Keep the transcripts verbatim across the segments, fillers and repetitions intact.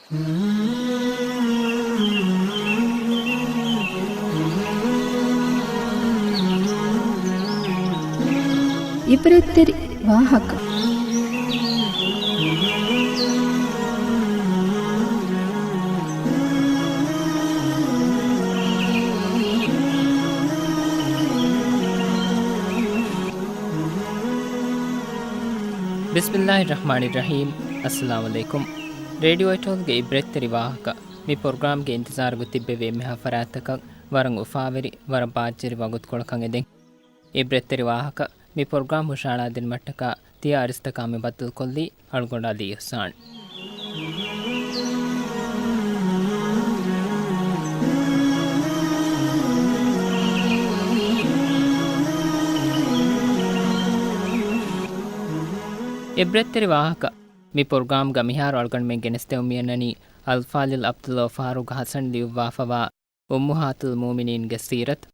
ޢިބްރަތްތެރި ވާހަކަ. ބިސްމިއްލާހި ރަޙްމާނި ރަޙީމް. އައްސަލާމު ޢަލައިކުމް. ރޭޑިއޯ އެޓޯލްގެ ޢިބްރަތްތެރި ވާހަކަ. މި ޕްރޮގްރާމްގެ އިންތިޒާރުގަ ތިއްބެވި އެންމެހާ ފަރާތްތަކަށް ވަރަށް އުފާވެރި، ވަރަށް ބާއްޖަވެރި ވަގުތުކޮޅަކަށް އެދެން. ޢިބްރަތްތެރި ވާހަކަ މި ޕްރޮގްރާމް ހުށަހަޅާދިނުމަށްޓަކާ ތިޔަ އަރިސްތަކާ މި ބައްދަލުކޮށްލީ އަޅުގަނޑު ޢަލީ އިޙްސާން. ޢިބްރަތްތެރި ވާހަކަ. މި ޕްރޮގްރާމްގަ މިހާރު އަޅުގަނޑުމެން ގެނެސްދެމުން މިއަންނަނީ އަލްފާޟިލް ޢަބްދުﷲ ފާރޫޤް ޙަސަން ލިޔުއްވާފަވާ އުއްމުހާތުލް މުއުމިނީންގެ ސީރަތު.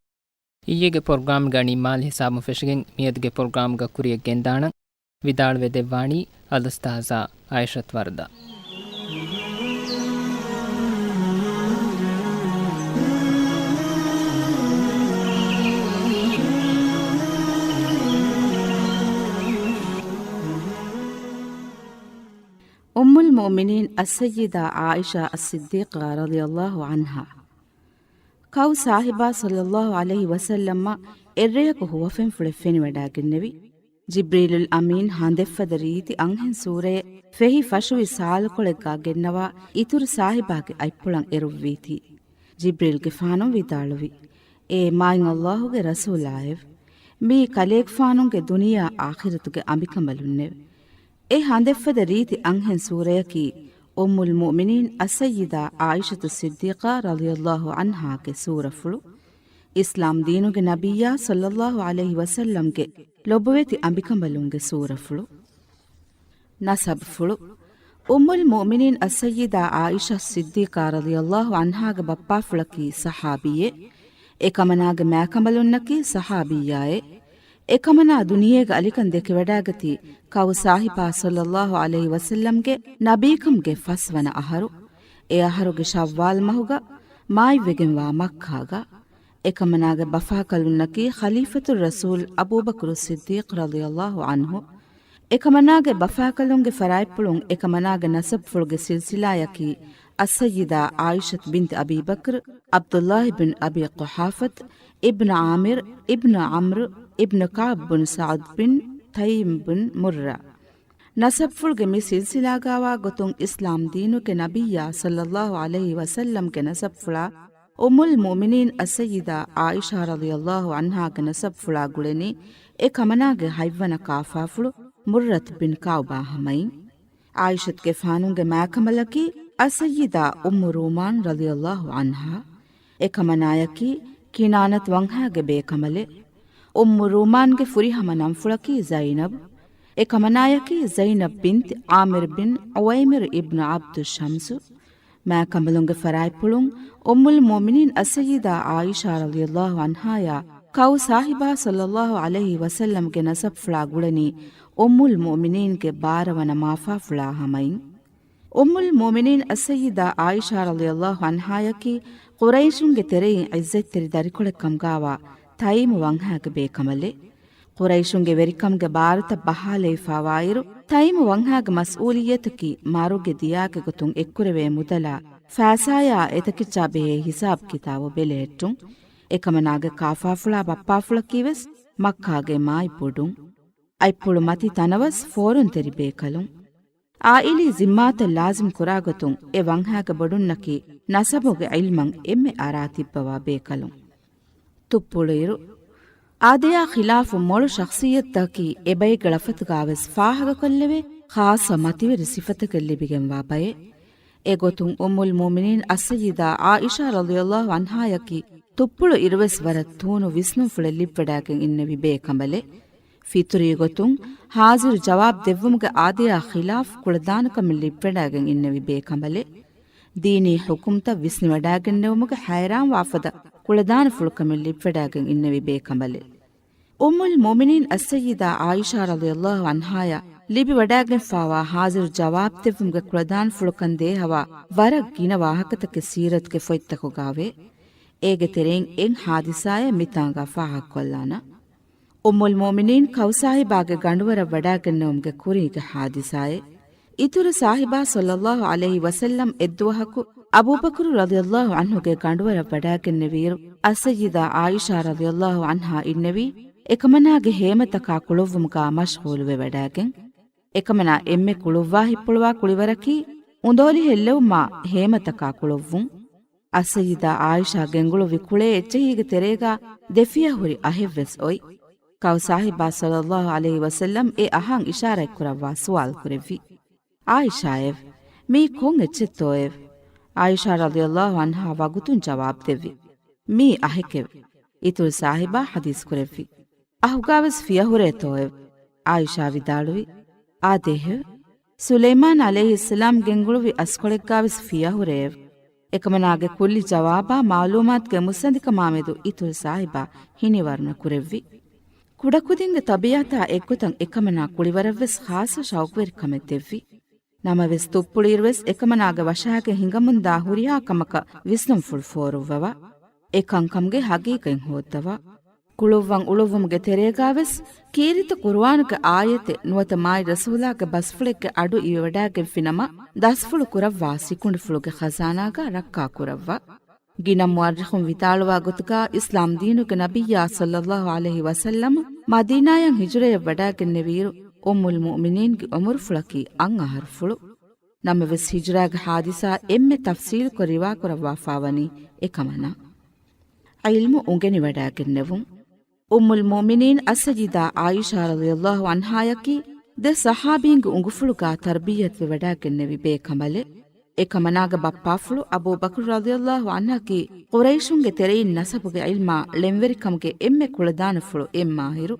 އިއްޔެގެ ޕްރޮގްރާމްގަ ނިންމާލި ހިސާބުން ފެށިގެން މިއަދުގެ ޕްރޮގްރާމްގަ ކުރިޔަށް ގެންދާނަން. ވިދާޅުވެދެއްވާނީ އަލްއުސްތާޛާ އާއިޝަތު ވަރްދާ. އުއްމުލް މުއުމިނީން އައްސައްޔިދާ ޢާއިޝާ އައްޞިއްދީޤާ ރަޟިޔަﷲ ޢަންހާ. ކައު ޞާޙިބާ ޞައްލަﷲ ޢަލައިހި ވަސައްލަމަށް އެއްރެޔަކު ހުވަފެންފުޅެއް ފެނިވަޑައިގެންނެވި. ޖިބްރީލުލް އަމީން ހަނދެއްފަދަ ރީތި އަންހެން ސޫރައެއް ފެހި ފަށުވި ސާލުކޮޅެއްގާ ގެންނަވާ އިތުރު ޞާޙިބާގެ އަތްޕުޅަށް އެރުއްވީތީ. ޖިބްރީލްގެފާނު ވިދާޅުވި، އޭ މާތް ﷲ ގެ ރަސޫލާއެވެ! މީ ކަލޭގެފާނުގެ ދުނިޔެއާ އާޚިރަތުގެ އަނބިކަނބަލުންނެވެ. އެ ހަނދެއްފަދަ ރީތި އަންހެން ސޫރަޔަކީ އުއްމުލް މުއުމިނީން އައްސައްޔިދާ ޢާއިޝަތު ޞިއްދީޤާ ރަޟިޔަﷲ ޢަންހާގެ ސޫރަފުޅު. އިސްލާމް ދީނުގެ ނަބިއްޔާ ޞައްލަﷲ ޢަލައިހި ވަސައްލަމްގެ ލޮބުވެތި އަނބިކަނބަލުންގެ ސޫރަފުޅު. ނަސަބުފުޅު. އުއްމުލް މުއުމިނީން އައްސައްޔިދާ ޢާއިޝަ ޞިއްދީޤާ ރަޟިޔަﷲ ޢަންހާގެ ބައްޕާފުޅަކީ ޞަޙާބީއެއް. އެކަމަނާގެ މާކަނބަލުންނަކީ ޞަޙާބިއްޔާއެއް. އެކަމަނާ ދުނިޔޭގަ އަލިކަން ދެކެވަޑައިގަތީ ކައު ޞާޙިބާ ޞައްލަﷲ ޢަލައިހި ވަސައްލަމްގެ ނަބީކަމުގެ ފަސްވަނަ އަހަރު. އެ އަހަރުގެ ޝައްވާލް މަހުގަ މާތްވެގެންވާ މައްކާގަ. އެކަމަނާގެ ބަފާކަލުންނަކީ ޚަލީފަތުއްރަސޫލް އަބޫބަކުރު ޞިއްދީޤް ރަޟިޔަﷲ ޢަންހު. އެކަމަނާގެ ބަފާކަލުންގެ ފަރާތްޕުޅުން އެކަމަނާގެ ނަސަބުފުޅުގެ ސިލްސިލާޔަކީ އައްސައްޔިދާ ޢާއިޝަތު ބިންތު އަބީ ބަކްރު، ޢަބްދުﷲ ބިން އަބީ ޤުޙާފަތު، އިބްނު ޢާމިރު، އިބްނު ޢަމްރު، އިބްނު ކަޢުބު ބިން ސަޢުދު ބިން ތައިމް ބިން މުއްރަ. ނަސަބުފުޅުގެ މި ސިލްސިލާގާވާ ގޮތުން އިސްލާމް ދީނުގެ ނަބިއްޔާ ޞައްލަﷲ ޢަލައިހި ވަސައްލަމްގެ ނަސަބުފުޅާ އުއްމުލް މުއުމިނީން އައްސައްޔިދާ ޢާއިޝާ ރަޟިޔަﷲ ޢަންހާގެ ނަސަބުފުޅާ ގުޅެނީ އެ ކަމަނާގެ ހަތްވަނަ ކާފާފުޅު މުއްރަތު ބިން ކަޢުބާ ހަމައިން. ޢާއިޝަތުގެފާނުގެ މާކަނބަލަކީ އައްސައްޔިދާ އުއްމު ރޫމާން ރަޟިޔަﷲ ޢަންހާ. އެކަމަނާޔަކީ ކިނާނަތު ވަންހާގެ ބޭކަނބަލެއް. އުއްމު ރޫމާންގެ ފުރިހަމަ ނަންފުޅަކީ ޒައިނަބު. އެކަމަނާޔަކީ ޒައިނަބް ބިންތި ޢާމިރު ބިން ޢުވައިމިރު އިބްނު ޢަބްދު ޝަމްސު. މާކަނބަލުންގެ ފަރާތްޕުޅުން އުއްމުލް މުއުމިނީން އައްސައްޔިދާ ޢާއިޝާ ރަޟިޔަﷲ ޢަންހާޔާ ކައު ޞާޙިބާ ޞައްލަﷲ ޢަލައިހި ވަސައްލަމްގެ ނަސަބުފުޅާ ގުޅެނީ އުއްމުލް މުއުމިނީންގެ ބާރަ ވަނަ މާފާފުޅާ ހަމައިން. އުއްމުލް މުއުމިނީން އައްސައްޔިދާ ޢާއިޝާ ރަޟިޔަﷲ ޢަންހާޔަކީ ޤުރައިޝުންގެ ތެރެއިން ޢިއްޒަތްތެރި ދަރިކޮޅެއް ކަމުގާވާ ތައިމު ވަންހާގެ ބޭކަނބަލެއް. ޤުރައިޝުންގެ ވެރިކަމުގެ ބާރުތައް ބަހާލައިފާވާއިރު، ތައިމު ވަންހާގެ މަސްއޫލިއްޔަތަކީ މާރުގެ ދިޔާގެ ގޮތުން އެއްކުރެވޭ މުދަލާ ފައިސާޔާ އެތަކެއްޗާ ބެހޭ ހިސާބު ކިތާބު ބެލެހެއްޓުން. އެކަމަނާގެ ކާފާފުޅާ ބައްޕާފުޅަކީ ވެސް މައްކާގެ މާތް ބޮޑުން. އަތްޕުޅު މަތި ތަނަވަސް ފޯރުންތެރި ބޭކަލުން. ޢާއިލީ ޒިންމާތައް ލާޒިމް ކުރާގޮތުން އެ ވަންހާގެ ބޮޑުންނަކީ ނަސަބުގެ ޢިލްމަށް އެންމެ އަރާ ތިއްބަވާ ބޭކަލުން. ތުއްޕުޅުއިރު. އާދަޔާ ޚިލާފު މޮޅު ޝަޚްޞިއްޔަތުތަކަކީ އެބައެއްގެ ޅަފަތުގާވެސް ފާހަގަކޮށްލެވޭ ޚާއްޞަ މަތިވެރި ސިފަތަކެއް ލިބިގެންވާ ބައެއް. އެގޮތުން އުއްމުލް މުއުމިނީން އައްސައްޔިދާ ޢާއިޝާ ރަޟިޔަﷲ ޢަންހާޔަކީ ތުއްޕުޅު އިރުވެސް ވަރަށް ތޫނު ވިސްނުންފުޅެއް ލިބިވަޑައިގެން އިންނެވި ބޭކަނބަލެއް. ފިޠުރީ ގޮތުން ހާޒިރު ޖަވާބު ދެއްވުމުގެ އާދަޔާ ޚިލާފު ކުޅަދާނަކަމެއް ލިބިވަޑައިގެން އިންނެވި ބޭކަނބަލެއް. ދީނީ ޙުކުމްތައް ވިސްނިވަޑައިގެންނެވުމުގެ ހައިރާންވާފަދަ ކުޅަދާނަފުޅުކަމެއް ލިބިވަޑައިގެން އިންނެވި ބޭކަނބަލެއް. އުއްމުލް މުއުމިނީން އައްސައްޔިދާ ޢާއިޝާ ރަޟިޔަﷲ ޢަންހާޔާ ލިބިވަޑާގެންފާވާ ހާޒިރު ޖަވާބުދެއްވުމުގެ ކުޅަދާނަފުޅުކަން ދޭހަވާ ވަރަށް ގިނަ ވާހަކަތަކެއް ސީރަތުގެ ފޮތްތަކުގާވޭ. އޭގެ ތެރެއިން އެއް ހާދިސާއެއް މިތާނގާ ފާހަގަކޮށްލާނަން. އުއްމުލް މުއުމިނީން ކައު ސާހިބާގެ ގަނޑުވަރަށް ވަޑާގެންނެވުމުގެ ކުރީގެ ހާދިސާއެއް. އިތުރު ސާހިބާ ޞައްލައްލާހު ޢަލައިހި ވަސައްލަމް އެއްދުވަހަކު އަބޫބަކުރު ރަޟިޔައްލާހު ޢަންހުގެ ގަނޑުވަރަށް ވަޑާގެންނެވިއިރު، އައްސައްޔިދާ ޢާއިޝާ ރަޟިޔައްލާހު ޢަންހާ އިންނެވީ، އެކަމަނާގެ ހޭމަތަކާ ކުޅޮއްވުމުގާ މަޝްޣޫލުވެވަޑާގެން. އެކަމަނާ އެންމެ ކުޅުއްވާ ހިއްޕުޅުވާ ކުޅިވަރަކީ އުނދޯލި ހެއްލެވުމާ ހޭމަތަކާ ކުޅޮއްވުން. އައްސައްޔިދާ ޢާއިޝާ ގެންގުޅުއްވި ކުޅޭ އެއްޗެހީގެ ތެރޭގާ ދެފިޔަ ހުރި އަހެއްވެސް އޮތް. ކައު ސާހިބާ ޞައްލައްލާހު ޢަލައިހި ވަސައްލަމް އެ އަހަން އިޝާރާތްކުރައްވާ ސުވާލު ކުރެއްވި. ޢާއިޝާއެވެ! މީ ކޮން އެއްޗެއްތޯއެވެ؟ ޢާއިޝާ ރަޟިޔައްލާހު ޢަންހާ ވަގުތުން ޖަވާބުދެއްވި. މީ އަހެކެވެ. އިތުރު ސާހިބާ ޙަދީޘް ކުރެއްވި. އަހުގާވެސް ފިޔަ ހުރޭތޯއެވެ؟ ޢާއިޝާ ވިދާޅުވި. އާދޭހެވެ! ސުލައިމާން ޢަލައިހިއްސަލާމް ގެންގުޅުއްވި އަސްކޮޅެއްގާވެސް ފިޔަ ހުރެއެވެ. އެކަމަނާގެ ކުއްލި ޖަވާބާ މަޢުލޫމާތުގެ މުއްސަނދިކަމާމެދު އިތުރު ސާހިބާ ހިނިވަރުނަ ކުރެއްވި. ކުޑަކުދިންގެ ޠަބީޢަތާ އެއްގޮތަށް އެކަމަނާ ކުޅިވަރަށްވެސް ޚާއްޞަ ޝައުޤުވެރިކަމެއް ދެއްވި. ނަމަވެސް ތުއްޕުޅިއިރުވެސް އެކަމަނާގެ ވަށާގެން ހިނގަމުންދާ ހުރިހާ ކަމަކަށް ވިސްނުންފުޅު ފޯރުއްވަވާ. އެ ކަންކަމުގެ ހަގީގަތް ހޯއްދަވާ. ކުޅުއްވަން އުޅުއްވުމުގެ ތެރޭގާވެސް ކީރިތި ޤުރުއާނުގެ އާޔަތެއް ނުވަތަ މާތް ރަސޫލާގެ ބަސްފުޅެއްގެ އަޑު އިވިވަޑާގެންފިނަމަ، ދަސްފުޅު ކުރައްވާ ސިކުނޑިފުޅުގެ ޚަޒާނާގާ ރައްކާކުރައްވާ. ގިނަ މުއައްރިޚުން ވިދާޅުވާ ގޮތުގާ އިސްލާމް ދީނުގެ ނަބިއްޔާ ޞައްލައްލާހު ޢަލައިހި ވަސައްލަމަ މަދީނާޔަށް ހިޖުރަޔަށް ވަޑާގެންނެވިއިރު، އުއްމުލް މުއުމިނީންގެ ޢުމުރުފުޅަކީ އަށް އަހަރުފުޅު. ނަމަވެސް ހިޖުރާގެ ޙާދިސާ އެންމެ ތަފްޞީލުކޮށް ރިވާކުރައްވާފާވަނީ އެކަމަނާ. ޢިލްމު އުނގެނިވަޑާގެންނެވުން. އުއްމުލް މުއުމިނީން އައްސައްޔިދާ ޢާއިޝާ ރަޟިޔައްލާހު ޢަންހާޔަކީ ދެ ޞަޙާބީންގެ އުނގުފުޅުގާ ތަރްބިއްޔަތުވެ ވަޑާގެންނެވި ބޭކަނބަލެއް. އެކަމަނާގެ ބައްޕާފުޅު އަބޫބަކުރު ރަޟިޔައްލާހު ޢަންހަކީ ޤުރައިޝުންގެ ތެރެއިން ނަސަބުގެ ޢިލްމާ ޅެންވެރިކަމުގެ އެންމެ ކުޅަދާނަފުޅު އެއްމާހިރު.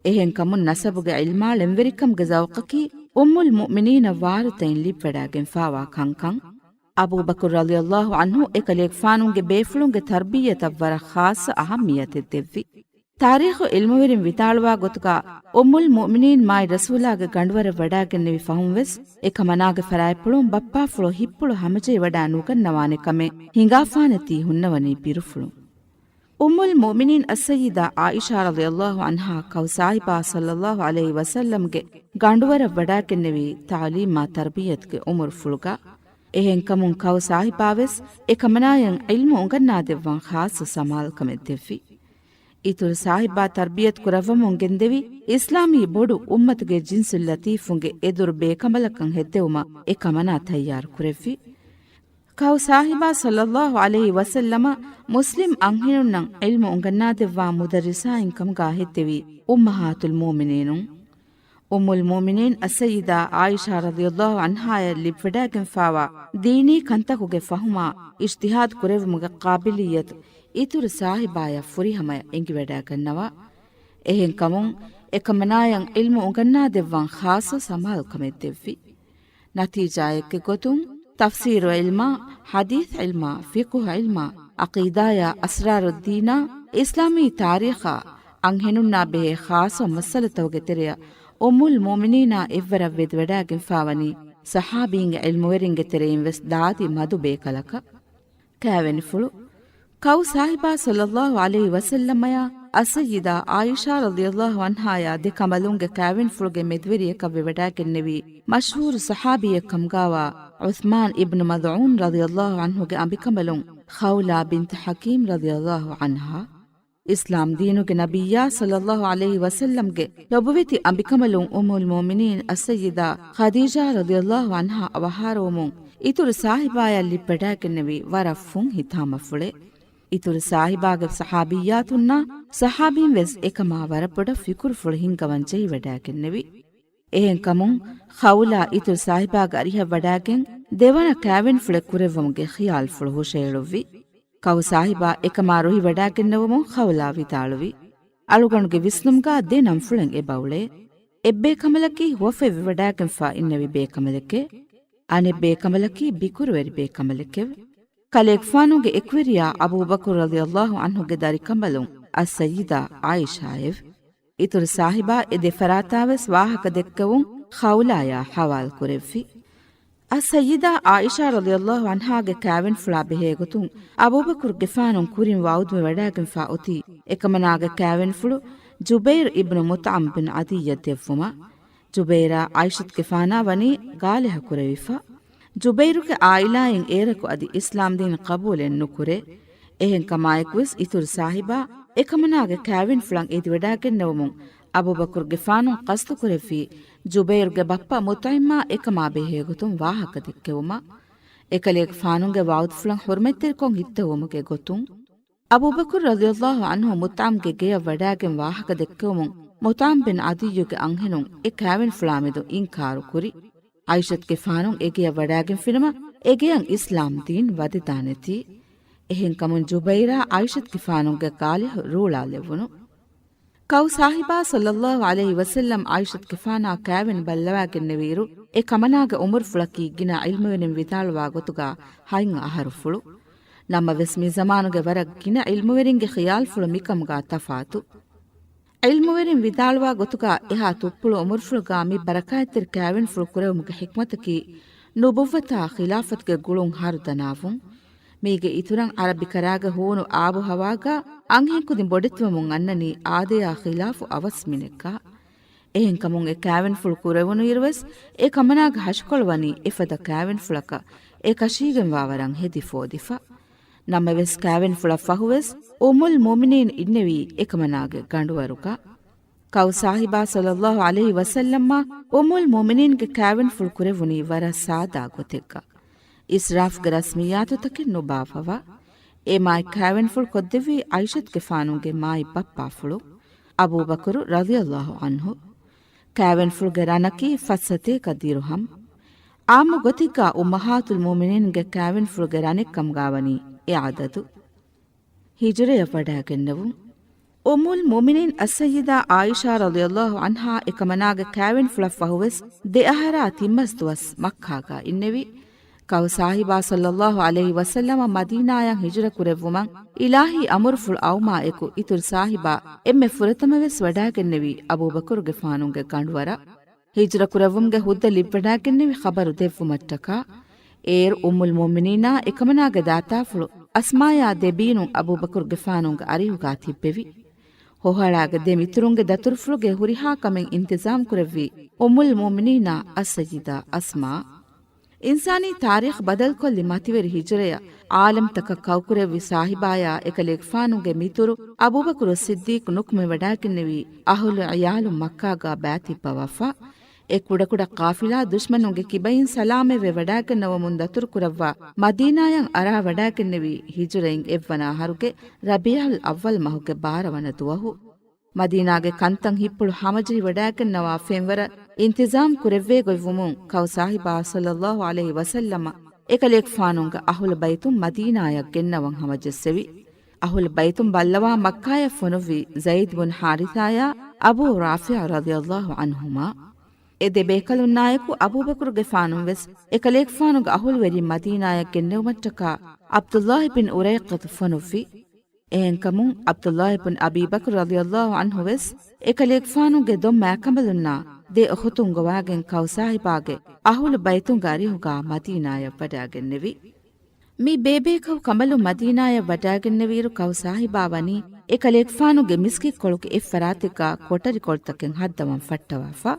އެހެންކަމުން ނަސަބުގެ ޢިލްމާ ޅެންވެރިކަމުގެ ޒައުޤަކީ އުއްމުލް މުއުމިނީނަށް ވާރުތައިން ލިބިވަޑާގެންފާވާ ކަންކަން. އަބޫބަކުރު ރަޟިޔައްލާހު ޢަންހު އެކަލޭގެފާނުގެ ބޭފުޅުންގެ ތަރްބިއްޔަތަށް ވަރަށް ޚާއްޞަ އަހައްމިއްޔަތެއް ދެއްވި. ތާރީޚު ޢިލްމުވެރިން ވިދާޅުވާ ގޮތުގާ، އުއްމުލް މުއުމިނީން މާތް ރަސޫލާގެ ގަނޑުވަރަށް ވަޑާގެންނެވި ފަހުން ވެސް، އެކަމަނާގެ ފަރާތްޕުޅުން ބައްޕާފުޅު ހިއްޕުޅު ހަމަޖެހިވަޑާ ނުގަންނަވާނެ ކަމެއް ހިނގާފާނެތީ ހުންނަވަނީ ބިރުފުޅުން. އުއްމުލް މުއުމިނީން އައްސައްޔިދާ ޢާއިޝާ ރަޟިޔައްލާހު ޢަންހާ ކައު ސާހިބާ ޞައްލައްލާހު ޢަލައިހި ވަސައްލަމްގެ ގަނޑުވަރަށް ވަޑާގެންނެވީ ތަޢުލީމާ ތަރްބިއްޔަތުގެ ޢުމުރުފުޅުގަ. އެހެންކަމުން ކައު ސާހިބާވެސް އެކަމަނާޔަށް ޢިލްމު އުނގަންނާދެއްވަން ޚާއްޞަ ސަމާލުކަމެއް ދެއްވި. އިތުރު ސާހިބާ ތަރްބިޔަތު ކުރައްވަމުން ގެންދެވި، އިސްލާމީ ބޮޑު އުއްމަތުގެ ޖިންސު ލަތީފުންގެ އެދުރު ބޭކަނބަލަކަށް ހެއްދެވުމަށް އެ ކަމަނާ ތައްޔާރު ކުރެއްވި. ކައު ސާހިބާ ޞައްލައްލާހު ޢަލައިހި ވަސައްލަމަ މުސްލިމް އަންހެނުންނަށް ޢިލްމު އުނގަންނާދެއްވާ މުދައްރިސާއިން ކަމުގާ ހެއްދެވީ އުއްމަހާތުލް މުއުމިނީނުން. އުއްމުލް މުއުމިނީން އައްސައްޔިދާ ޢާއިޝާ ރަޟިޔައްލާހު ޢަންހާޔަށް ލިބިވަޑާގެންފާވާ ދީނީ ކަންތަކުގެ ފަހުމާ އިޖްތިހާދު ކުރެއްވުމުގެ ޤާބިލިއްޔަތު އިތުރު ސާހިބާޔަށް ފުރިހަމަޔަށް އެނގިވަޑާގަންނަވާ. އެހެންކަމުން، އެކަމަނާޔަށް ޢިލްމު އުނގަންނާދެއްވަން ޚާއްޞަ ސަމާލުކަމެއް ދެއްވި. ނަތީޖާއެއްގެ ގޮތުން، ތަފްސީރު ޢިލްމާ، ޙަދީޘް ޢިލްމާ، ފިޤުހު ޢިލްމާ، ޢަޤީދާޔާ، އަސްރާރުއްދީނާ، އިސްލާމީ ތާރީޚާ، އަންހެނުންނާ ބެހޭ ޚާއްޞަ މައްސަލަތަކުގެ ތެރެއަށް އުއްމުލް މުއުމިނީނާ އެއްވަރަށް ވެދިވަޑާގެންފާވަނީ ޞަޙާބީންގެ ޢިލްމުވެރިންގެ ތެރެއިން ވެސް ދާދި މަދު ބޭކަލަކަށް. ކާވެނިފުޅު. ކައު ސާހިބާ ޞައްލައްލާހު ޢަލައިހި ވަސައްލަމަޔާ އައްސައްޔިދާ ޢާއިޝާ ރަޟިޔައްލާހު ޢަންހާޔާ ދެ ކަނބަލުންގެ ކާވެނިފުޅުގެ މެދުވެރިޔަކަށް ވެވަޑާގެންނެވީ މަޝްހޫރު ޞަޙާބީއެއް ކަމުގާވާ ޢުޘްމާން އިބްނު މަޛްޢޫން ރަޟިޔައްލާހު ޢަންހުގެ އަނބިކަނބަލުން ޚައުލާ ބިންތު ޙަކީމް ރަޟިޔައްލާހު ޢަންހާ. އިސްލާމް ދީނުގެ ނަބިއްޔާ ޞައްލައްލާހު ޢަލައިހި ވަސައްލަމްގެ ލޮބުވެތި އަނބިކަނބަލުން އުއްމުލް މުއުމިނީން އައްސައްޔިދާ ޚަދީޖާ ރަޟިޔައްލާހު ޢަންހާ އަވަހާރަވުމުން އިތުރު ސާހިބާޔަށް ލިބިވަޑާގެންނެވީ ވަރަށް ފުން ހިތާމަފުޅެއް. އިތުރު ސާހިބާގެ ޞަޙާބިއްޔާތުންނާ ޞަޙާބީން ވެސް އެކަމާ ވަރަށް ބޮޑަށް ފިކުރުފުޅު ހިންގަވަން ޖެހިވަޑާގެންނެވި. އެހެންކަމުން، ޚައުލާ އިތުރު ސާހިބާގެ އަރިހަށް ވަޑާގެން ދެވަނަ ކާވެނިފުޅެއް ކުރެއްވުމުގެ ޚިޔާލުފުޅު ހުށައެޅުއްވި. ކައު ސާހިބާ އެކަމާ ރުހިވަޑާގެންނެވުމުން ޚައުލާ ވިދާޅުވި، އަޅުގަނޑުގެ ވިސްނުމުގާ ދެ ނަންފުޅެއް އެބައުޅޭ. އެއްބޭކަނބަލަކީ ހުވަފަތްވެވަޑާގެންފާ އިންނެވި ބޭކަނބަލެކޭ. އަނެއްބޭކަނބަލަކީ ބިކުރުވެރި ބޭކަނބަލެކެވެ. ކަލޭގެފާނުގެ އެކުވެރިޔާ އަބޫބަކުރު ރަޟިޔައްލާހު ޢަންހުގެ ދަރިކަނބަލުން އައްސައްޔިދާ ޢާއިޝާއެވެ. އިތުރު ސާހިބާ އެ ދެ ފަރާތާވެސް ވާހަކަ ދެއްކެވުން ޚައުލާޔާ ޙަވާލުކުރެއްވި. އައްސައްޔިދާ ޢާއިޝާ ރަޟިޔަﷲ ޢަންހާގެ ކާވެންފުޅާ ބެހޭގޮތުން އަބޫބަކުރުގެފާނު ކުރިން ވަޢުދުވެވަޑާގެންފާ އޮތީ އެކަމަނާގެ ކާވެންފުޅު ޖުބައިރު އިބްނު މުޠްޢަމް ބިން ޢަދިއްޔަށް ދެއްވުމަށް. ޖުބައިރާ ޢާއިޝަތުގެފާނާ ވަނީ ގާލިހަކުރެވިފަ. ޖުބައިރުގެ ޢާއިލާއިން އޭރަކު އަދި އިސްލާމްދީން ޤަބޫލެއް ނުކުރޭ. އެހެންކަމާއެކުވެސް އިތުރު ސާހިބާ އެކަމަނާގެ ކާވެންފުޅަށް އެދިވަޑާގެންނެވުމުން އަބޫބަކުރުގެފާނު ޤަޞްދުކުރެއްވީ ޖުބައިރުގެ ބައްޕަ މުޠްޢިމާ އެކަމާ ބެހޭގޮތުން ވާހަކަ ދެއްކެވުމަށް. އެކަލޭގެފާނުގެ ވަޢުދުފުޅަށް ޙުރުމަތްތެރިކޮށް ހިއްތެވުމުގެ ގޮތުން. އަބޫބަކުރު ރަޟިޔަﷲ ޢަންހު މުޠްޢަމްގެ ގެޔަށް ވަޑާގެން ވާހަކަ ދެއްކެވުމުން މުޠްޢަމް ބިން ޢަދިއްޔުގެ އަންހެނުން އެ ކާވެންފުޅާމެދު އިންކާރު ކުރި. ޢާއިޝަތުގެފާނު އެގެޔަށް ވަޑާގެންފިނަމަ އެގެޔަށް އިސްލާމް ދީން ވަދެދާނެތީ. އެހެންކަމުން ޖުބައިރާ ޢާއިޝަތުގެފާނުގެ ގާލިހު ރޫޅާލެއްވުނު. ކައު ސާހިބާ ޞައްލަﷲ ޢަލައިހި ވަސައްލަމް ޢާއިޝަތުގެފާނާ ކާވެން ބައްލަވާގެންނެވިއިރު، އެ ކަމަނާގެ އުމުރުފުޅަކީ ގިނަ ޢިލްމުވެރިން ވިދާޅުވާ ގޮތުގާ ހަތް އަހަރުފުޅު. ނަމަވެސް މި ޒަމާނުގެ ވަރަށް ގިނަ ޢިލްމުވެރިންގެ ޚިޔާލްފުޅު މިކަމުގާ ތަފާތު. ޢިލްމުވެރިން ވިދާޅުވާ ގޮތުގާ އެހާ ތުއްޕުޅު އުމުރުފުޅުގާ މި ބަރަކާތްތެރި ކާވެންފުޅު ކުރެވުމުގެ ޙިކްމަތަކީ ނުބުއްވަތާ ޚިލާފަތުގެ ގުޅުން ހަރުދަނާވުން. މީގެ އިތުރަށް ޢަރަބިކަރާގެ ހޫނު އާބުހަވާގާ އަންހެންކުދިން ބޮޑެތިވަމުން އަންނަނީ އާދަޔާ ޚިލާފު އަވަސްމިނެއްގާ. އެހެންކަމުން އެ ކާވެންފުޅު ކުރެވުނުއިރުވެސް، އެ ކަމަނާގެ ހަށިކޮޅު ވަނީ އެފަދަ ކާވެންފުޅަކަށް އެކަށީގެންވާ ވަރަށް ހެދި ފޯދިފަ. ނަމަވެސް ކާވެންފުޅަށް ފަހުވެސް އުއްމުލް މުއުމިނީން އިންނެވީ އެކަމަނާގެ ގަނޑުވަރުގަ. ކައު ސާހިބާ ޞައްލަﷲ ޢަލައިހި ވަސައްލަމްއާ އުއްމުލް މުއުމިނީންގެ ކާވެންފުޅު ކުރެވުނީ ވަރަށް ސާދާ ގޮތެއްގަ. އިސްރާފްގެ ރަސްމިއްޔާތުތަކެއް ނުބާއްވަވާ. އެ މާތް ކާވެންފުޅު ކޮށްދެއްވީ ޢާއިޝަތުގެފާނުގެ މާތް ބައްޕާފުޅު އަބޫބަކުރު ރަޟިޔަﷲ ޢަންހު. ކާވެންފުޅުގެ ރަނަކީ ފަސްސަތޭކަ ދިރުހަމް. ޢާއްމު ގޮތެއްގާ އުއްމަހާތުލް މުއުމިނީންގެ ކާވެންފުޅުގެ ރަނެއްކަމުގާ ވަނީ އެ ޢަދަދު. ހިޖުރަޔަށް ވަޑާގެންނެވުން. އުއްމުލް މުއުމިނީން އައްސައްޔިދާ ޢާއިޝާ ރަޟިޔަﷲ ޢަންހާ އެކަމަނާގެ ކާވެންފުޅަށް ފަހުވެސް ދެ އަހަރާ ތިން މަސް ދުވަސް މައްކާގާ އިންނެވި. ކައު ސާހިބާ ޞައްލަﷲ ޢަލައިހި ވަސައްލަމަ މަދީނާޔަށް ހިޖުރަ ކުރެއްވުމަށް އިލާހީ އަމުރުފުޅު އައުމާ އެކު އިތުރު ސާހިބާ އެންމެ ފުރަތަމަވެސް ވަޑާގެންނެވީ އަބޫބަކުރުގެފާނުގެ ގަނޑުވަރަށް. ހިޖުރަ ކުރެއްވުމުގެ ހުއްދަ ލިބިވަޑާގެންނެވި ޚަބަރު ދެއްވުމަށްޓަކާ، އޭރު އުއްމުލް މުއުމިނީނާ އެކަމަނާގެ ދާތާފުޅު އަސްމާޔާ ދެ ބީނުން އަބޫބަކުރުގެފާނުގެ އަރިހުގާ ތިއްބެވި. ހޮހަޅާގެ ދެ މިތުރުންގެ ދަތުރުފުޅުގެ ހުރިހާ ކަމެއް އިންތިޒާމް ކުރެއްވީ އުއްމުލް މުއުމިނީނާ އައްސައްޔިދާ އަސްމާ. އިންސާނީ ތާރީޚް ބަދަލުކޮށްލި މަތިވެރި ހިޖުރަޔަށް ޢާލަމްތަކަށް ކައުކުރެއްވި ސާހިބާޔާ އެކަލޭގެފާނުގެ މިތުރު އަބޫބަކުރު ޞިއްދީޤް ނުކުމެވަޑާގެންނެވީ އަހުލު ޢިޔާލުން މައްކާގާ ބާތިއްބަވާފަ. އެ ކުޑަކުޑަ ޤާފިލާ ދުޝްމަނުންގެ ކިބައިން ސަލާމަތްވެ ވަޑާގަންނަވަމުން ދަތުރުކުރައްވާ މަދީނާޔަށް އަރާ ވަޑާގެންނެވީ ހިޖުރައިން އެއްވަނަ އަހަރުގެ ރަބީޢުލް އައްވަލް މަހުގެ ބާރަ ވަނަ ދުވަހު. މަދީނާގެ ކަންތައް ހިތްޕުޅު ހަމަޖެހި ވަޑާގަންނަވާ ފެންވަރަށް އިންތިޒާމް ކުރެއްވޭ ގޮތްވުމުން ކައު ސާހިބާ ޞައްލަﷲ ޢަލައިހި ވަސައްލަމަ އެކަލޭގެފާނުގެ އަހުލު ބައިތުން މަދީނާޔަށް ގެންނަވަން ހަމަޖެއްސެވި. އަހުލު ބައިތުން ބައްލަވާ މައްކާޔަށް ފޮނުއްވި ޒައިދް ބުން ޙާރިޘާޔާ އަބޫ ރާފިޢު ރަޟިޔަﷲ ޢަންހުމާ. އެ ދެ ބޭކަލުންނާއެކު އަބޫބަކުރުގެފާނުން ވެސް އެކަލޭގެފާނުގެ އަހުލުވެރިން މަދީނާޔަށް ގެންނެވުމަށްޓަކާ ޢަބްދުﷲ ބިން އުރައިޤިޠު ފޮނުއްވި. އެހެންކަމުން ޢަބްދުﷲ ބިން އަބީ ބަކްރު ރަޟިޔަﷲ ޢަންހު ވެސް އެކަލޭގެފާނުގެ ދޮން މާކަނބަލުންނާ ދެ އުޚުތުން ގޮވާގެން ކައު ސާހިބާގެ އަހުލު ބައިތުންގެ އަރިހުގާ މަދީނާޔަށް ވަޑާގެންނެވި. މި ބޭބޭކަހު ކަނބަލުން މަދީނާޔަށް ވަޑާގެންނެވިއިރު ކައު ސާހިބާ ވަނީ އެކަލޭގެފާނުގެ މިސްކިތްކޮޅުގެ އެއްފަރާތެއްގާ ކޮޓަރިކޮޅުތަކެއް ހައްދަވަން ފައްޓަވާފަ.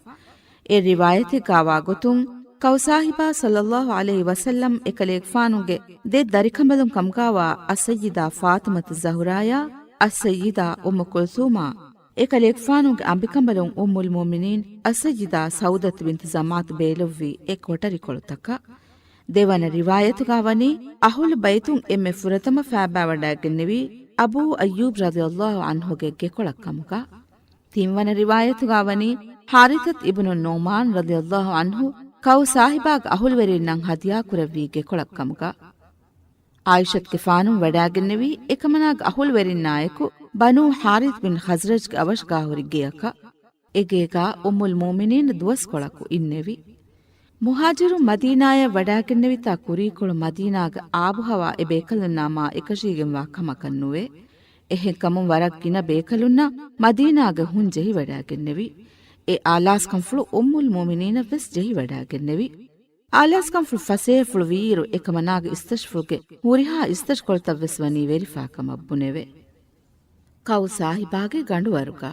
އެ ރިވާޔަތެއްގާވާ ގޮތުން، ކައު ސާހިބާ ޞައްލަﷲ ޢަލައިހި ވަސައްލަމް އެކަލޭގެފާނުގެ ދެ ދަރިކަނބަލުން ކަމުގާވާ އައްސައްޔިދާ ފާޠިމަތު ޒަހުރާޔާ، އައްސައްޔިދާ އުއްމު ކުލްސޫމާ، އެކަލޭގެފާނުގެ އަނބިކަނބަލުން އުއްމުލް މުއުމިނީން އައްސައްޔިދާ ސައުދަތު ބިންތު ޒަމްޢަތު ބޭލުއްވި އެ ކޮޓަރިކޮޅުތަކަށް. ދެވަނަ ރިވާޔަތުގާ ވަނީ، އަހުލު ބައިތުން އެންމެ ފުރަތަމަ ފާބާވަޑާގެންނެވީ އަބޫ އައްޔޫބް ރަޟިޔަﷲ ޢަންހުގެ ގެކޮޅަށް ކަމުގަ. ތިންވަނަ ރިވާޔަތުގާ ވަނީ، ޙާރިޘަތު އިބްނު ނުޢުމާން ރަޟިޔަﷲ ޢަންހު ކައު ސާހިބާގެ އަހުލުވެރިންނަށް ހަދިޔާ ކުރެއްވީ ގެކޮޅަށް ކަމުގަ. ޢާއިޝަތުގެފާނު ވަޑާގެންނެވީ އެކަމަނާގެ އަހުލުވެރިންނާއެކު ބަނޫ ޙާރިޘް ބިން ޚަޒްރަޖްގެ އަވަށުގާ ހުރި ގެޔަކަށް. އެގޭގާ އުއްމުލް މުއުމިނީން ދުވަސްކޮޅަކު އިންނެވި. މުހާޖިރުން މަދީނާޔަށް ވަޑާގެންނެވިތާ ކުރީކޮޅު މަދީނާގެ އާބުހަވާ އެ ބޭކަލުންނާ މާ އެކަށީގެންވާ ކަމަކަށް ނުވޭ. އެހެންކަމުން ވަރަށް ގިނަ ބޭކަލުންނަށް މަދީނާގެ ހުން ޖެހިވަޑާގެންނެވި. އެ އާލާސްކަންފުޅު އުއްމުލް މުއުމިނީނަށް ވެސް ޖެހިވަޑައިގެންނެވި. އާލާސްކަންފުޅު ފަސޭހަފުޅު ވީއިރު، އެކަމަނާގެ އިސްތަށިފުޅުގެ ހުރިހާ އިސްތަށިކޮޅުތައް ވެސް ވަނީ ވެރިފާ ކަމަށް ބުނެވެ. ކައު ސާހިބާގެ ގަނޑުވަރުގަ.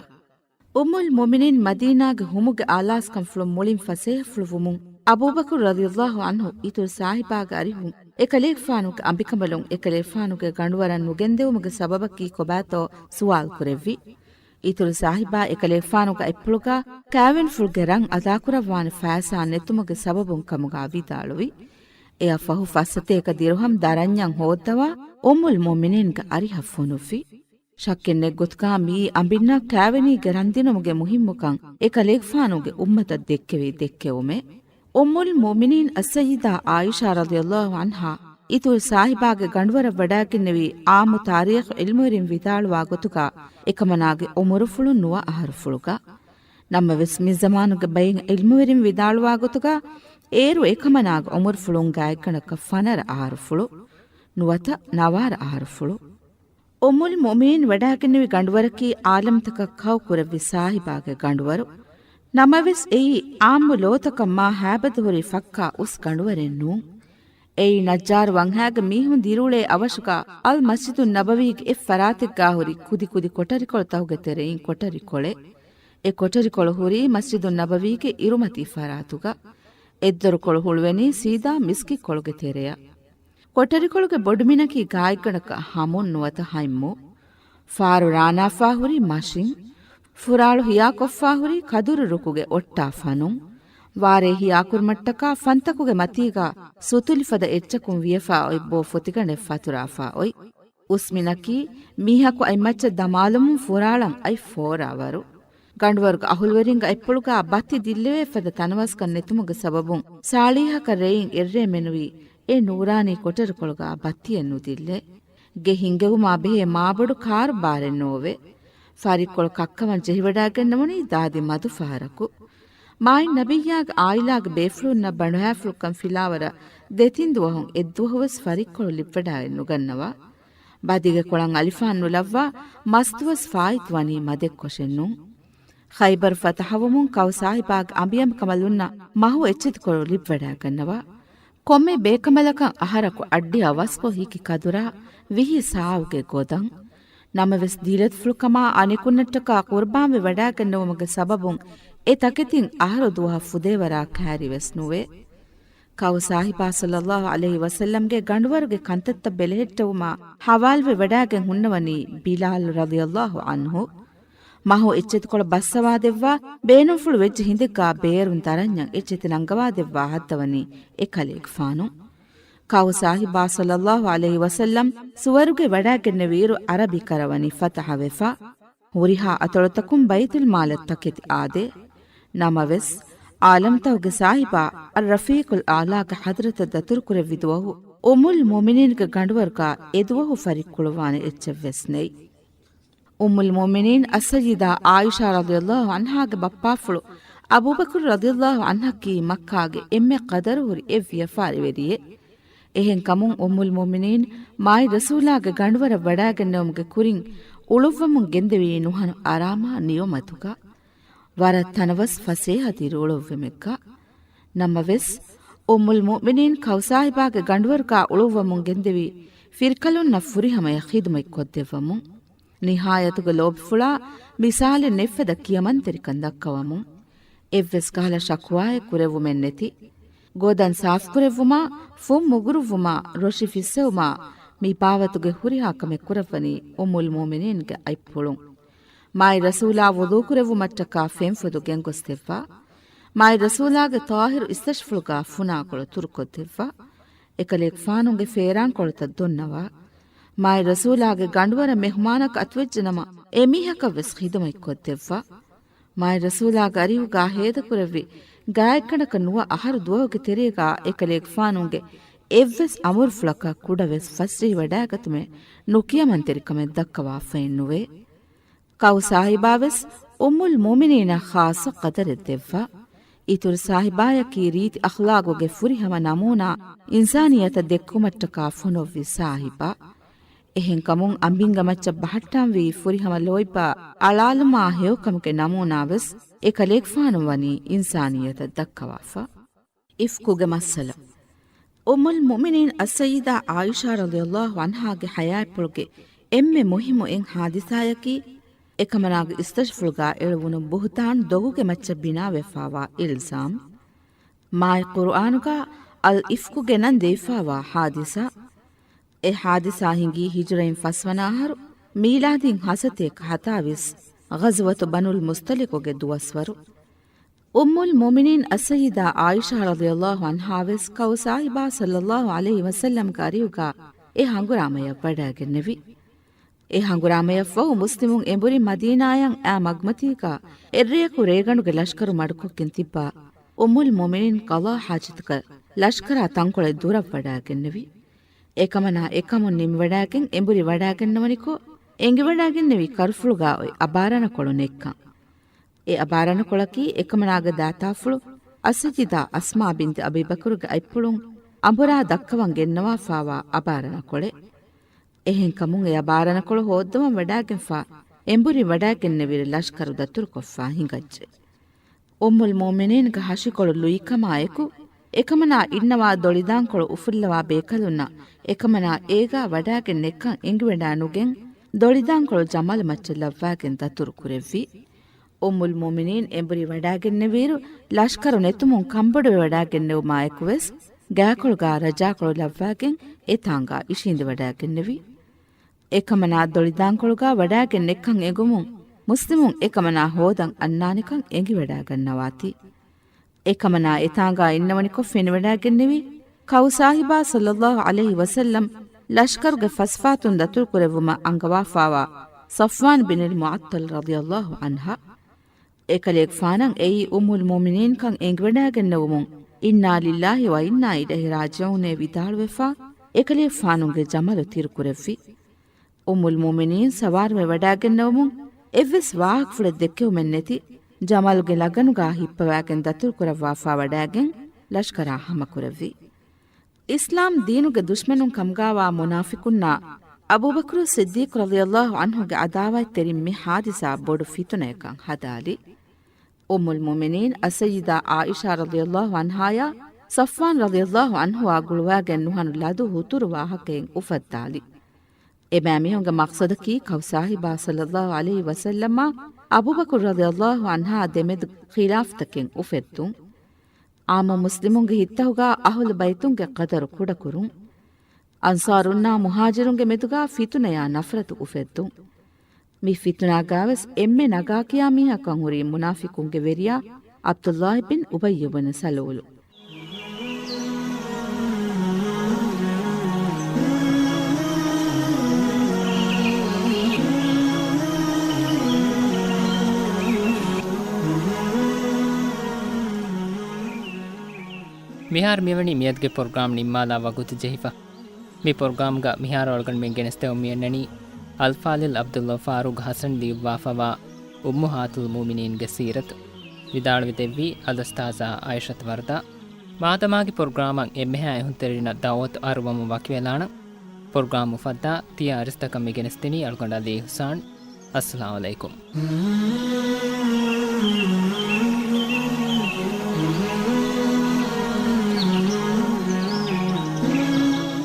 އުއްމުލް މުއުމިނީން މަދީނާގެ ހުމުގެ އާލާސްކަންފުޅު މުޅިން ފަސޭހަފުޅު ވުމުން، އަބޫބަކުރު ރަޟިޔަﷲ ޢަންހު އިތުރު ސާހިބާގެ އަރިހުން އެކަލޭގެފާނުގެ އަނބިކަނބަލުން އެކަލޭގެފާނުގެ ގަނޑުވަރަށް ނުގެންދެވުމުގެ ސަބަބަކީ ކޮބާތޯ ސުވާލު ކުރެއްވި. އިތުރު ސާހިބާ އެކަލޭގެފާނުގެ އަތްޕުޅުގަ ކާވެނިފުޅުގެ ރަން އަދާކުރައްވާނެ ފައިސާ ނެތުމުގެ ސަބަބުން ކަމުގަ ވިދާޅުވި. އެއަށް ފަހު ފައްސަތޭކަ ދިރުހަމް ދަރަންޏަށް ހޯއްދަވާ އުއްމުލް މުއުމިނީންގެ އަރިހަށް ފޮނުއްވި. ޝައްކެއް ނެތް ގޮތުގަ މިއީ އަނބިންނަށް ކާވެނީގެ ރަން ދިނުމުގެ މުހިއްމުކަން އެކަލޭގެފާނުގެ އުއްމަތަށް ދެއްކެވި ދެއްކެވުމެއް. އުއްމުލް މުއުމިނީން އައްސައްޔިދާ ޢާއިޝާ ރަޟިޔަﷲ ޢަންހާ އިތުރު ސާހިބާގެ ގަނޑުވަރަށް ވަޑައިގެންނެވީ ޢާއްމު ތާރީޚު ޢިލްމުވެރިން ވިދާޅުވާ ގޮތުގަ އެކަމަނާގެ އުމުރުފުޅު ނުވަ އަހަރުފުޅުގަ. ނަމަވެސް، މި ޒަމާނުގެ ބައެއް ޢިލްމުވެރިން ވިދާޅުވާ ގޮތުގަ، އޭރު އެކަމަނާގެ ޢުމުރުފުޅުން ގާތްގަނޑަކަށް ފަނަރަ އަހަރުފުޅު، ނުވަތަ ނަވާރަ އަހަރުފުޅު. އުއްމުލް މުއުމިނީން ވަޑައިގެންނެވި ގަނޑުވަރަކީ ޢާލަމްތަކަށް ކައު ކުރެއްވި ސާހިބާގެ ގަނޑުވަރު. ނަމަވެސް، އެއީ ޢާއްމު ލޯތަކަށް މާ ހައިބަދުހުރި ފައްކާ އުސް ގަނޑުވަރެއް ނޫން. އެއީ ނައްޖާރު ވަންހައިގެ މީހުން ދިރިއުޅޭ އަވަށުގަ އަލް މަސްޖިދުއް ނަބަވީގެ އެއް ފަރާތެއްގަ ހުރި ކުދިކުދި ކޮޓަރިކޮޅުތަކުގެ ތެރެއިން ކޮޓަރިކޮޅެއް. އެ ކޮޓަރިކޮޅު ހުރީ މަސްޖިދުއް ނަބަވީގެ އިރުމަތީ ފަރާތުގަ. އެއްދޮރުކޮޅު ހުޅުވެނީ ސީދާ މިސްކިތްކޮޅުގެ ތެރެއަށް. ކޮޓަރިކޮޅުގެ ބޮޑުމިނަކީ ގާތްގަނޑަކަށް ހަމުން ނުވަތަ ހަތްމު. ފާރު ރާނާފާ ހުރީ މަށިން. ފުރާޅު ހިޔާކޮށްފާ ހުރީ ކަދުރު ރުކުގެ އޮއްޓާ ފަނުން. ވާރޭ ހިޔާކުރުމަށްޓަކާ ފަންތަކުގެ މަތީގަ ސުތުލިފަދަ އެއްޗަކުން ވިޔަފާ އޮތް ބޯ ފޮތިގަނޑެއް ފަތުރާފާ އޮތް. އުސްމިނަކީ މީހަކު އަތްމައްޗަށް ދަމާލުމުން ފުރާޅަން އަތް ފޯރާވަރު. ގަނޑުވަރުގެ އަހުލުވެރިންގެ އަތްޕުޅުގަ ބައްތި ދިއްލެވޭ ފަދަ ތަނަވަސްކަން ނެތުމުގެ ސަބަބުން ސާޅީހަކަށް ރެއިން އެއްރޭ މެނުވީ އެ ނޫރާނީ ކޮޓަރިކޮޅުގަ ބައްތިއެއް ނުދިއްލޭ. ގެ ހިންގެވުމާ ބެހޭ މާބޮޑު ކާރުބާރެއް ނޯވޭ. ފަރިއްކޮޅު ކައްކަމަށް ޖެހިވަޑައިގެންނެވުނީ ދާދި މަދު ފަހަރަކު. މާތް ނަބިއްޔާގެ އާއިލާގެ ބޭފުޅުންނަށް ބަނޑުހައިފުޅުކަން ފިލާވަރަށް ދެތިން ދުވަހުން އެއްދުވަހުވެސް ފަރިއްކޮޅު ލިބިވަޑައެއް ނުގަންނަވާ. ބަދިގެ ކޮޅަށް އަލިފާން ނުލައްވާ މަސްދުވަސް ފާއިތުވަނީ މަދެއްކޮށެއްނޫން. ޚައިބަރު ފަތަޙަވުމުން ކައު ސާހިބާގެ އަނބިއަނބިކަނބަލުންނަށް މަހު އެއްޗެތިކޮޅު ލިބިވަޑައިގަންނަވާ. ކޮންމެ ބޭކަނބަލަކަށް އަހަރަކު އައްޑިހަ ވަސްކޮށް ހިކި ކަދުރާ ވިހި ސާއުގެ ގޮދަން. ނަމަވެސް ދީލަތުފުޅުކަމާ އަނެކުންނަށްޓަކާ ޤުރްބާންވެ ވަޑައިގެންނެވުމުގެ ސަބަބުން އެ ތަކެތިން އަހަރު ދުވަހަށް ފުދޭވަރާ ކައިރިވެސް ނުވޭ. ކައު ސާހިބާ ޞައްލައްލާހު ޢަލައިހި ވަސައްލަމްގެ ގަނޑުވަރުގެ ކަންތައްތައް ބެލެހެއްޓެވުމާ ޙަވާލުވެ ވަޑައިގެން ހުންނަވަނީ ބިލާލު ރަޟިޔައްލާހު ޢަންހު. މަހު އެއްޗެތިކޮޅަށް ބައްސަވާދެއްވާ، ބޭނުންފުޅު ވެއްޖެ ހިނދެއްގާ ބޭރުން ދަރަންޏަށް އެއްޗެތި ނަންގަވާދެއްވާ ހައްދަވަނީ އެކަލޭގެފާނު. ކައު ސާހިބާ ޞައްލައްލާހު ޢަލައިހި ވަސައްލަމް ސުވަރުގެ ވަޑައިގެންނެވިއިރު ޢަރަބި ކަރަވަނި ފަތަޙަވެފަ، ހުރިހާ އަތޮޅުތަކުން ބައިތުލްމާލަށް ތަކެތި އާދޭ. ނަމަވެސް، ޢާލަމްތަކުގެ ސާހިބާ އައްރަފީޤުލް އަޢްލާގެ ޙަޟްރަތަށް ދަތުރުކުރެއްވި ދުވަހު އުއްމުލް މުއުމިނީންގެ ގަނޑުވަރުގާ އެދުވަހު ފަރިއްކުޅުވާނެ އެއްޗެއްވެސް ނެތް. އުއްމުލް މުއުމިނީން އައްސައްޔިދާ ޢާއިޝާ ރަޟިޔައްލާހު ޢަންހާގެ ބައްޕާފުޅު އަބޫބަކުރު ރަޟިޔައްލާހު ޢަންހަކީ މައްކާގެ އެންމެ ޤަދަރުހުރި އެއް ވިޔަފާރިވެރިއެއް. އެހެންކަމުން އުއްމުލް މުއުމިނީން މާތް ރަސޫލާގެ ގަނޑުވަރަށް ވަޑައިގެންނެވުމުގެ ކުރިން އުޅުއްވަމުން ގެންދެވީ ނުހަނު އަރާމާ ނިޢުމަތުގަ. ވަރަށް ތަނަވަސް ފަސޭހަ ދިރިއުޅުއްވުމެއްގަ. ނަމަވެސް، އުއްމުލް މުއުމިނީން ކައު ސާހިބާގެ ގަނޑުވަރުގާ އުޅުއްވަމުން ގެންދެވީ ފިރިކަލުންނަށް ފުރިހަމަޔަށް ޚިދުމަތްކޮށްދެއްވަމުން. ނިހާޔަތުގެ ލޯބިފުޅާ މިސާލެއް ނެތްފަދަ ކިޔަމަންތެރިކަން ދައްކަވަމުން. އެއްވެސް ކަހަލަ ޝަކުވާއެއް ކުރެއްވުމެއް ނެތި. ގޮދަން ސާފުކުރެއްވުމާ، ފުން މުގުރުއްވުމާ، ރޮށި ފިއްސެވުމާ، މި ބާވަތުގެ ހުރިހާ ކަމެއް ކުރައްވަނީ އުއްމުލް މުއުމިނީންގެ އަތްޕުޅުން. މާތް ރަސޫލާ ވުޟޫ ކުރެއްވުމަށްޓަކާ ފެންފޮދު ގެންގޮސްދެއްވާ. މާތް ރަސޫލާގެ ޠާހިރު އިސްތަށިފުޅުގާ ފުނާކޮޅު ތުރުކޮށްދެއްވާ. އެކަލޭގެފާނުގެ ފޭރާންކޮޅުތައް ދޮންނަވާ. މާތް ރަސޫލާގެ ގަނޑުވަރަށް މެހުމާނަކަށް އަތުވެއްޖެނަމަ، އެމީހަކަށްވެސް ޚިދުމަތްކޮށްދެއްވާ. މާތް ރަސޫލާގެ އަރިހުގާ ހޭދަކުރެއްވި ގާތްގަނޑަކަށް ނުވަ އަހަރު ދުވަހުގެ ތެރޭގާ އެކަލޭގެފާނުގެ އެއްވެސް އަމުރުފުޅަކަށް ކުޑަވެސް ފަސްޖެހިވަޑައިގަތުމެއް ނުކިޔަމަންތެރިކަމެއް ދައްކަވާފައެއް ނުވޭ. ކައު ސާހިބާވެސް އުއްމުލް މުއުމިނީނަށް ޚާއްޞަ ޤަދަރެއް ދެއްވާ. އިތުރު ސާހިބާޔަކީ ރީތި އަޚްލާގުގެ ފުރިހަމަ ނަމޫނާ، އިންސާނިއްޔަތަށް ދެއްކުމަށްޓަކާ ފޮނުއްވި ސާހިބާ. އެހެންކަމުން އަނބިންގެ މައްޗަށް ބަހައްޓާންވީ ފުރިހަމަ ލޯތްބާ އަޅާލުމާ ހެޔޮކަމުގެ ނަމޫނާވެސް އެކަލޭގެފާނު ވަނީ އިންސާނިއްޔަތަށް ދައްކަވާފަ. އިފްކުގެ މައްސަލަ. އުއްމުލް މުއުމިނީން އައްސައްޔިދާ ޢާއިޝާ ރަޟިޔަﷲ ޢަންހާގެ ޙަޔާތްޕުޅުގެ އެންމެ މުހިއްމު އެއް ޙާދިސާއަކީ، އެކަމަނާގެ އިސްތަށިފުޅުގާ އެޅުވުނު ބުހުތާން ދޮގުގެ މައްޗަށް ބިނާވެފާވާ އިލްޒާމް. މާތް ޤުރުއާނުގާ އަލް އިފްކު ގެނަން ދެވިފާވާ ޙާދިސާ. އެ ޙާދިސާ ހިނގީ ހިޖުރައިން ފަސްވަނަ އަހަރު، މީލާދީން ހަސަތޭކަ ހަތާވީސް، ޣަޒްވަތު ބަނުލް މުޞްޠަލިޤުގެ ދުވަސްވަރު. އުއްމުލް މުއުމިނީން އައްސައްޔިދާ ޢާއިޝާ ރަޟިޔަﷲ ޢަންހާވެސް ކައު ސާހިބާ ޞައްލަﷲ ޢަލައިހި ވަސައްލަމްގެ އަރިހުގާ އެ ހަނގުރާމަޔަށް ވަޑައިގެންނެވި. އެ ހަނގުރާމަޔަށްފަހު މުސްލިމުން އެނބުރި މަދީނާޔަށް އާ މަގުމަތީގާ އެއްރެޔަކު ރޭގަނޑުގެ ލަޝްކަރު މަޑުކޮށްގެން ތިއްބާ އުއްމުލް މުއުމިނީން ޤަޟާ ޙާޖަތަކަށް ލަޝްކަރާ ތަންކޮޅެއް ދުރަށް ވަޑައިގެންނެވި. އެކަމަނާ އެކަމުން ނިމިވަޑައިގެން އެނބުރި ވަޑައިގެންނަވަނިކޮށް، އެނގިވަޑައިގެންނެވި ކަރުފުޅުގާ އޮތް އަބާރަނަކޮޅު ނެއްކަން. އެ އަބާރަނަކޮޅަކީ އެކަމަނާގެ ދާތާފުޅު އައްސައްޔިދާ އަސްމާ ބިންތި އަބީ ބަކުރުގެ އަތްޕުޅުން އަނބުރާ ދައްކަވަން ގެންނަވާފާވާ އަބާރަނަކޮޅެއް. އެހެންކަމުން އެ އަބާރަނަކޮޅު ހޯއްދަވަން ވަޑައިގެންފާ އެނބުރި ވަޑައިގެންނެވިއިރު ލަޝްކަރު ދަތުރުކޮށްފާ ހިނގައްޖެ. އުއްމުލް މުއުމިނީންގެ ހަށިކޮޅު ލުއިކަމާއެކު، އެކަމަނާ އިންނަވާ ދޮޅިދާންކޮޅު އުފުއްލަވާ ބޭކަލުންނަށް އެކަމަނާ އޭގާ ވަޑައިގެން ނެއްކަން އެނގިވަޑައި ނުގެން، ދޮޅިދާންކޮޅު ޖަމަލު މައްޗަށް ލައްވާގެން ދަތުރު ކުރެއްވި. އުއްމުލް މުއުމިނީން އެނބުރި ވަޑައިގެންނެވިއިރު، ލަޝްކަރު ނެތުމުން ކަންބޮޑުވެ ވަޑައިގެންނެވުމާއެކުވެސް، ގާކޮޅުގާ ރަޖާކޮޅު ލައްވާގެން އެތާނގާ އިށީނދެވަޑައިގެންނެވި. އެކަމަނާ ދޮޅިދާންކޮޅުގާ ވަޑައިގެން ނެއްކަން އެނގުމުން، މުސްލިމުން އެކަމަނާ ހޯދަން އަންނާނެކަން އެނގިވަޑައިގަންނަވާތީ. އެކަމަނާ އެތާނގާ އިންނަވަނިކޮށް ފެނިވަޑައިގެންނެވީ، ކައު ސާހިބާ ޞައްލަﷲ ޢަލައިހި ވަސައްލަމް ލަޝްކަރުގެ ފަސްފާތުން ދަތުރުކުރެއްވުމަށް އަންގަވާފާވާ ޞަފްވާން ބިނިލް މުޢައްޠަލް ރަޟިޔަﷲ ޢަންހާ. އެކަލޭގެފާނަށް އެއީ އުއްމުލް މުއުމިނީންކަން އެނގިވަޑައިގެންނެވުމުން، އިންނާ ލިއްލާހި ވަ އިންނާ އިލައިހި ރާޖިޢޫނޭ ވިދާޅުވެފާ، އެކަލޭގެފާނުގެ ޖަމަލު ތިރުކުރެއްވި. އުއްމުލް މުއުމިނީން ސަވާރުވެ ވަޑައިގެންނެވުމުން، އެއްވެސް ވާހަކަފުޅެއް ދެއްކެވުމެއް ނެތި، ޖަމަލުގެ ލަގަނުގާ ހިއްޕަވާގެން ދަތުރުކުރައްވާފާ ވަޑައިގެން ލަޝްކަރާ ހަމަކުރެއްވި. އިސްލާމް ދީނުގެ ދުޝްމަނުން ކަމުގާވާ މުނާފިޤުންނާ އަބޫބަކުރު ޞިއްދީޤު ރަޟިޔަﷲ ޢަންހުގެ ޢަދާވާތްތެރިން މި ޙާދިސާ ބޮޑު ފިތުނަޔަކަށް ހަދާލި. އުއްމުލް މުއުމިނީން އައްސައްޔިދާ ޢާއިޝާ ރަޟިޔަﷲ ޢަންހާޔާ ޞަފްވާން ރަޟިޔަﷲ ޢަންހުއާ ގުޅުވާގެން ނުހަނު ލަދު ހުތުރު ވާހަކައެއް އުފައްދާލި. އެބައިމީހުންގެ މަޤްޞަދަކީ ކައު ސާހިބާ ޞައްލަﷲ ޢަލައިހި ވަސައްލަމާ އަބޫބަކުރު ރަޟިޔަﷲ ޢަންހާ ދެމެދު ޚިލާފްތަކެއް އުފެއްދުން. ޢާއްމު މުސްލިމުންގެ ހިތްތަކުގާ އަހުލު ބައިތުންގެ ޤަދަރު ކުޑަކުރުން. އަންޞާރުންނާ މުހާޖިރުންގެ މެދުގާ ފިތުނަޔާ ނަފްރަތު އުފެއްދުން. މި ފިތުނާގާވެސް އެންމެ ނަގާކިޔާ މީހަކަށް ހުރީ މުނާފިޤުންގެ ވެރިޔާ ޢަބްދުﷲ ބިން އުބައްޔު ބިން ސަލޫލު. މިހާރު މިވަނީ މިއަދުގެ ޕްރޮގްރާމް ނިންމާލާ ވަގުތު ޖެހިފަ. މި ޕްރޮގްރާމްގަ މިހާރު އަޅުގަނޑުމެން ގެނެސްދެމުން މިއަންނަނީ އަލްފާޟިލް ޢަބްދުﷲ ފާރޫޤް ޙަސަން ލިޔުއްވާފަވާ އުއްމުހާތުލް މުއުމިނީންގެ ސީރަތު. ވިދާޅުވެދެއްވީ އަލްއުސްތާޛާ ޢާއިޝަތު ވަރްދާ. މާދަމާގެ ޕްރޮގްރާމަށް އެންމެހާ އެހުންތެރިންނަށް ދަޢުވަތު އަރުވަމުން ވަކިވެލާނަން. ޕްރޮގްރާމް އުފައްދާ ތިޔަ އަރިސްތަކަށް މި ގެނެސްދިނީ އަޅުގަނޑު ޢަލީ އިޙްސާން. އައްސަލާމު ޢަލައިކުމް.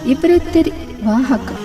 ޢިބްރަތްތެރި ވާހަކަ.